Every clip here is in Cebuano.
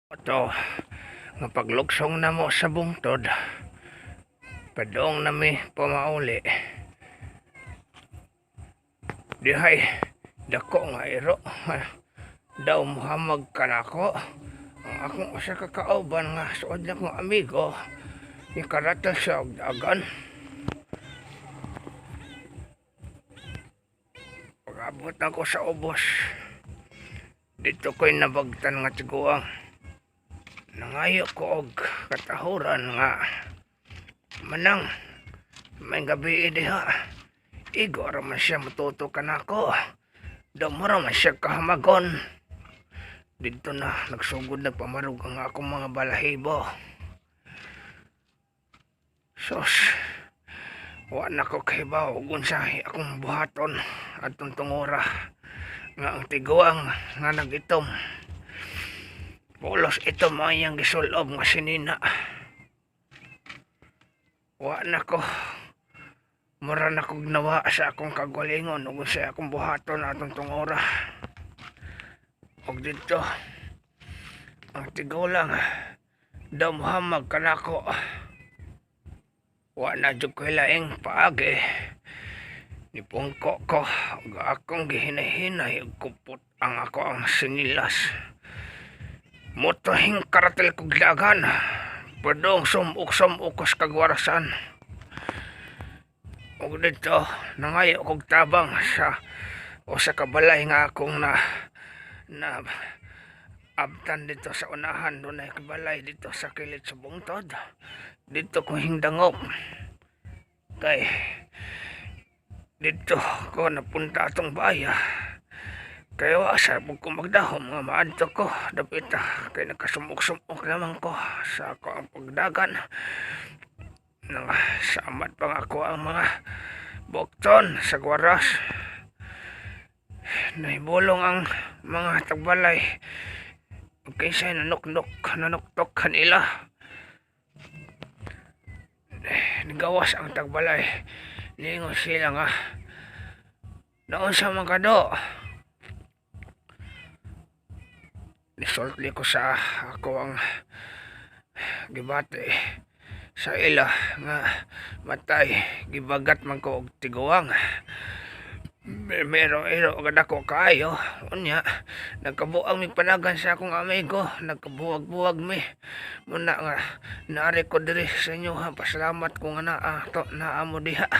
Ito, nga paglugsong namo sa bungtod, padong nami pamauli. Dihay, dako nga iro, daw muhamag kanako. Ang akong usa ka kauban nga suod na kong amigo, nikaratal siya og dagan. Pag-abot ako sa ubos, dito ko'y nabagtan nga tiguang. Nangayo ko og katahuran nga manang may gabi diha. Igo ra man siya matuto kanako. Daw mo ra man siya kahamagon. Dito na nagsugod nagpamarog ang akong mga balahibo. Sus, wa na ko kahibaw ug unsa akong buhaton atong tungora nga ang tiguang nga nag-itom. Pulos itom ang iyang gisulob nga sinina. Wa na ko. Mura na kog nawa sa akong kagalingon ug sa akong buhaton atong tungora. Og dito ang tigulang daw muhamag kanako. Wa na jud ko'y laing paagi. Nipungko ko ug akong gihinay-hinay ug kupot ang ako ang sinilas. Motohing karatel kog dagan. Padong sumok-sumok ko sa kagwarasan. Ug dito nangayo kog tabang sa usa ka balay nga akong na na abtan dito sa unahan. Dunay balay dito sa kilid sa bungtod. Dito ko hingdangop kay dito ko napunta atong baya. Kay wa sa ko magdahom nga maadto ko dapit kay nakasumok-sumok naman ko sa ako ang pagdagan. Nang samad pa nga ako ang mga bukton sa gwaras. Nahibulong ang mga tagbalay. Kaysa nanuknok, nanuktok kanila. Nigawas ang tagbalay. Ningon sila nga, "Naunsa man kado?" Nisulti ko sa ako ang gibati sa ila nga matay gibagat man ko og tiguang. Mero iro og dako kaayo. Unya nagkabuang mig panagan sa akong amigo, nagkabuwag-buwag mi. Muna nga naari ko diri sa inyo ha. Pasalamat ko nga naa to naa mo diha.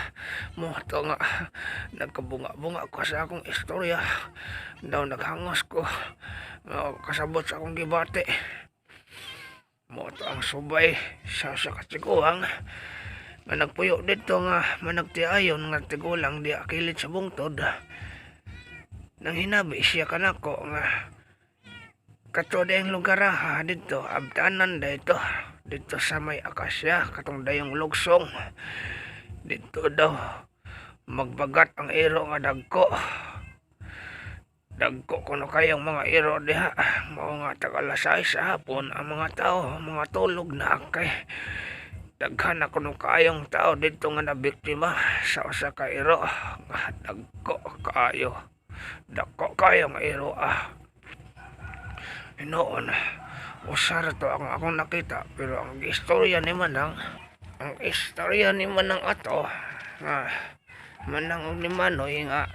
Mo to nga nagkabunga-bunga ko sa akong istorya. Daw naghangos ko kasabot sa akong gibati. Mo to ang subay sa katiguang nga nagpuyo dito nga managtiayon nga tigulang di kilid sa bungtod. Nang hinabi siya kanako nga kato dayang lugar ha, dito abtanan dito dito sa may akasya katong dayong lugsong. Dito daw magbagat ang iro nga dagko. Dagko kuno kayong mga iro diha. Mao nga tag alas 6 sa hapon ang mga tao mga tulog na kay daghan na kuno kaayong tao dito nga nabiktima sa usa ka iro nga dagko kaayo. Dagko kaayo nga iro ah. Hinoon, usa ra to ang akong nakita, pero ang istorya ni Manang, ang istorya ni Manang ato nga Manang og ni Manoy nga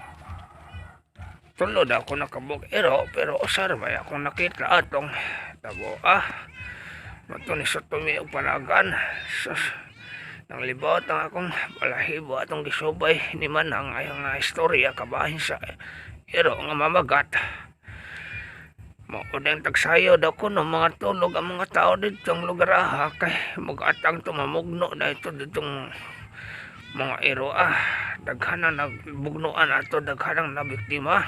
tulo daw ko nakabuk iro, pero usa ra may akong nakita atong tabo ah. Mato ni sa tumi og panagan. Sus, nang libot ang akong balahibo atong gisubay ni Manang ay nga istorya kabahin sa iro nga mamagat. Mao ding tagsayo daw kuno mga tulog ang mga tao ditong lugar ah, kay magatang tumamugno na ito ditong mga iro ah. Daghan ang nagbugnoan ato, daghan ang nabiktima.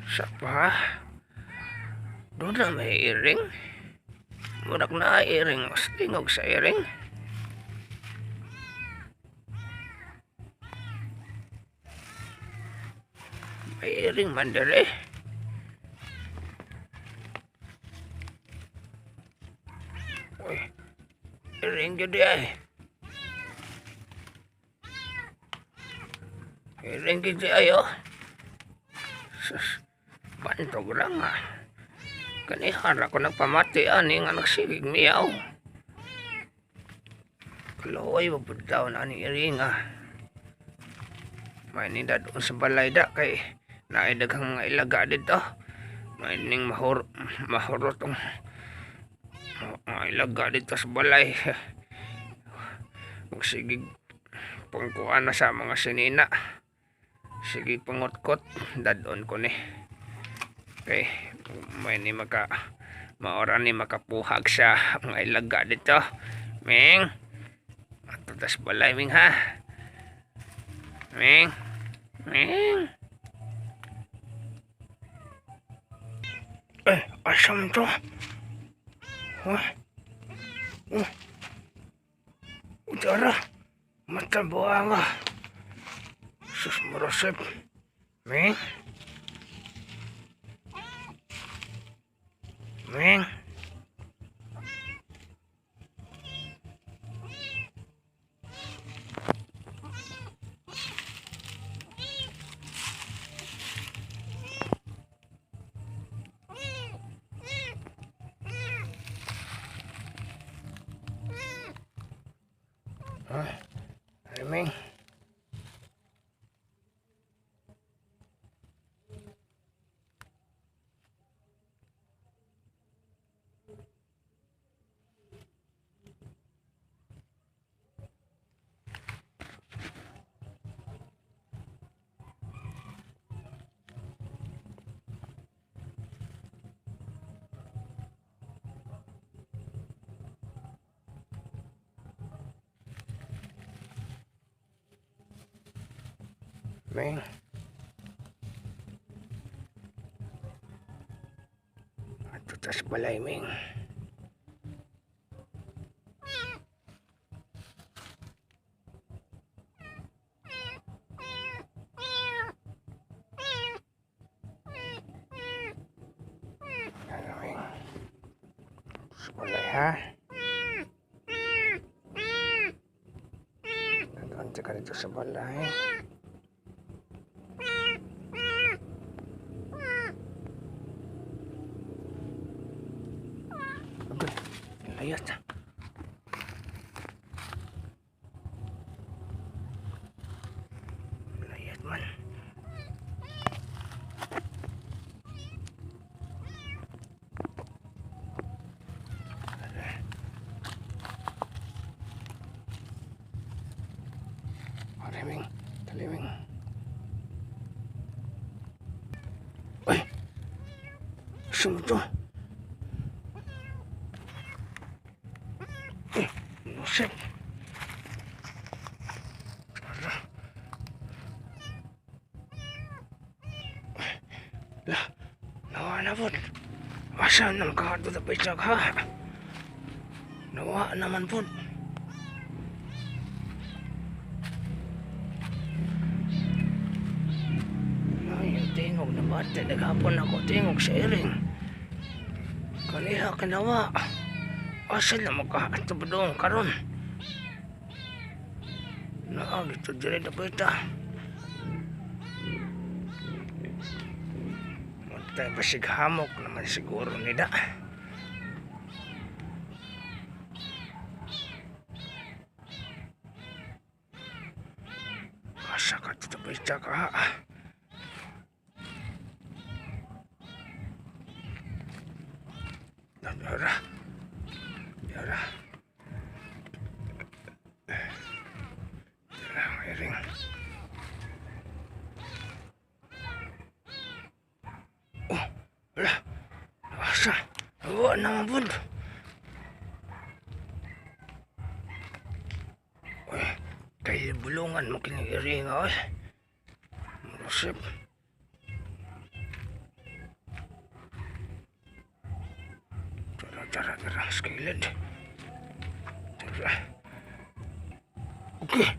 Sa pa, doon na may iring. Murak na iring, mas tingog sa iring. May iring man dere. Uy, iring gyud ay. Iring gyud ay oh. Sus, Bantog ra nga. Kanihara ko nagpamati ani nga nagsigig miyaw. Kaluoy ba pud daw na ani iringa. May ninda doon sa balay da kay naay daghang mga ilaga dito. May ning mahurot ang mga ilaga dito sa balay. Magsigig pangkuan na sa mga sinina. Sige pangutkot, dadon ko ni. Okay, may ni maka maora ni makapuhag sa mga ilaga dito. Ming, ato tas balay Ming ha. Ming, Ming. Eh, asam to? Huh? Oh. Udara, mata buanga. Sus marasip. Ming. Ming. Ah, Ming. Ming. Ato tas balay, Ming. Ano, Ming? Tas balay, ha? Nandun ka dito sa balay. Layat. Layat man. Ariming, taliming. Uy! Sumuto. Shit. Lah, nawa na po. Asa na makakadto na pa ha? Nawa naman po. Ay, yung tingog na bate. Naghapon ako tingog sa iring. Kaniha kinawa. Asa na makakadto ba doon karon? Naa, dito diri na kita. Matay basig hamok naman siguro nida. Asa ka dito ba ka? Yara. Yara. Iring. Oh, wala. Asa? Wala naman po. Uy, kay bulungan mo kiniiring, oy. Marasip. Tara, tara, tara. Skilid. Tara. Okay.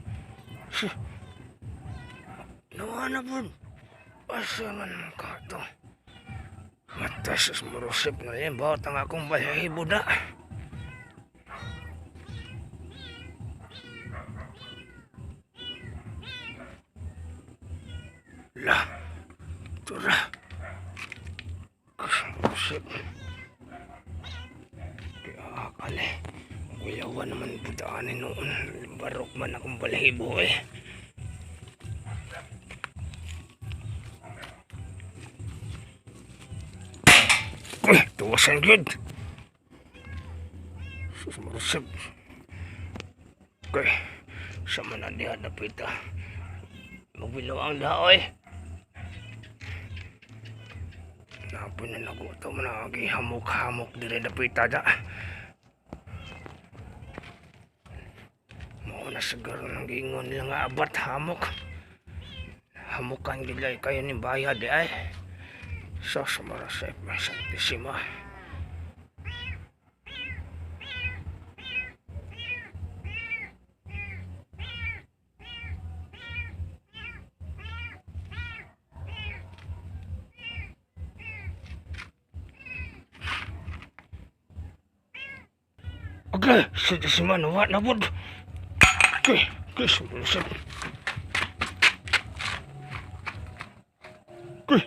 Nawa na po. Asa man ka to? Matas sa murusip na yan. Bawat ang akong balahibo na. La. Tura. Shit. Kaya akal eh. Kuyawan naman budaanin noon. Barok man akong balahibo eh. Uy, tuwasan gyud. Sus, marusip. Okay. Sa man na diha dapita. Magbilaw ang daoy. Napoy na nagutom na hamok-hamok dire dapita da. Mao na siguro nang giingon nila nga abat hamok. Hamukan gid lay kayo ni bayad di ay. Sus, marasip, Santissima. Okay, Santissima, nawa na pod. Okay, okay, sumusip. Okay,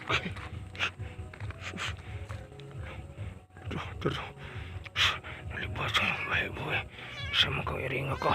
okay. Sus. Tara, tara. Nalibat sa bahay, boy. Sa mga iringa ko.